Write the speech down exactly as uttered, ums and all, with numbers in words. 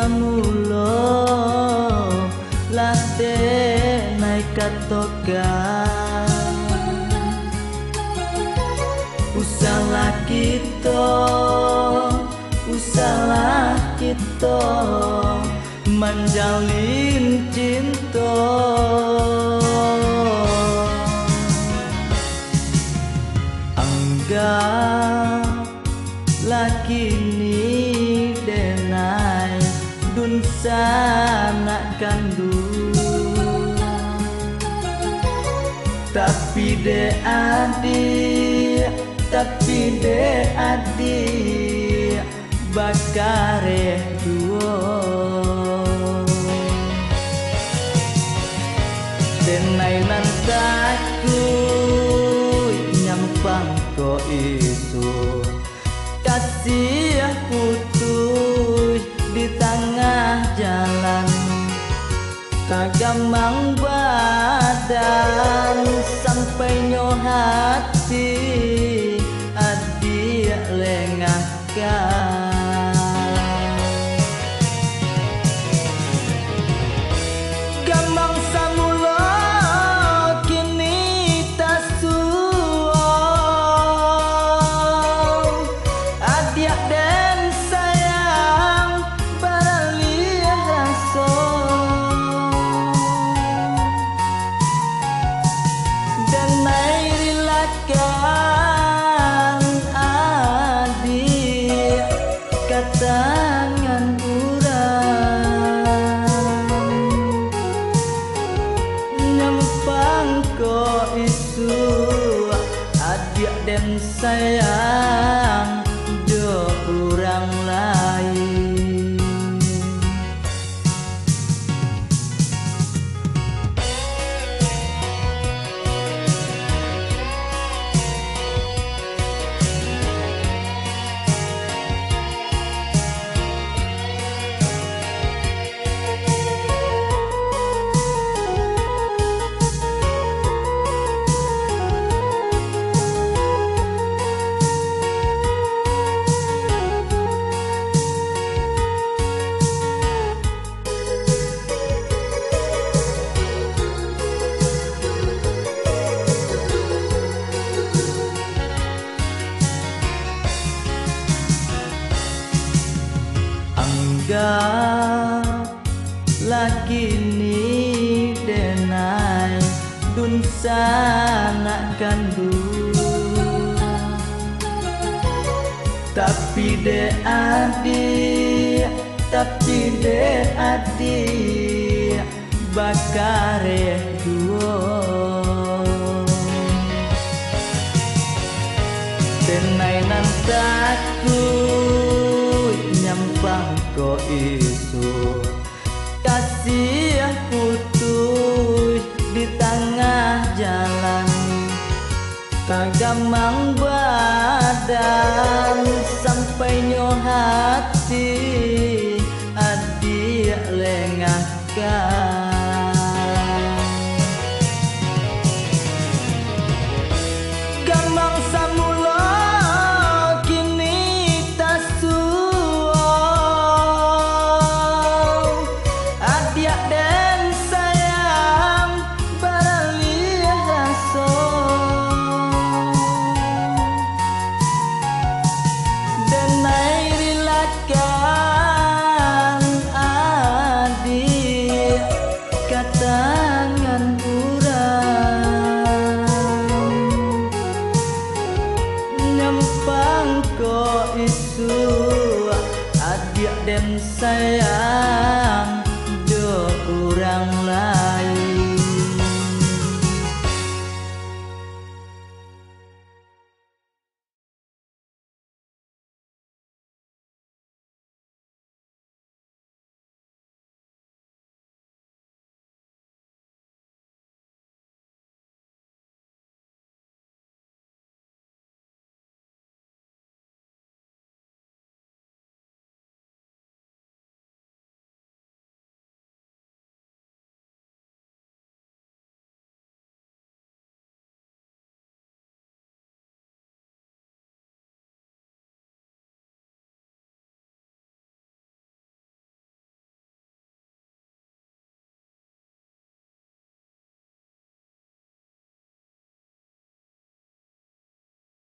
Samulo lah denai katokan, usahlah kito, usahlah kito manjalin cinto. Anggaplah kini denai dunsanak kanduang. Tapi dek adiak, tapi dek adiak, bakareh juo. Denai nan takuik nyampang ko isuak, kasiah putuih di tangah jalan. Tagamang badan, sampainyo hati, adiak lengahkan. Gamang samulo kini tasuo, adiak den sayang baraliah raso. Denai rilakan adiak ka tangan urang. Nyampang ko isuak, adiak den sayang dek urang lain. Anggaplah kini denai dunsanak kanduang. Tapi dek adiak, tapi dek adiak, bakareh juo. Denai nan takuik nyampang ko isuak, kasiah putuih di tangah jalan. Tagamang badan, sampainyo hati, adiak lengahkan. Gamang samulo kini tasuo, adiak den sayang baraliah raso. Denai rilakan adiak ka tangan urang. Nyampang ko isuak, adiak den sayang dek urang lain.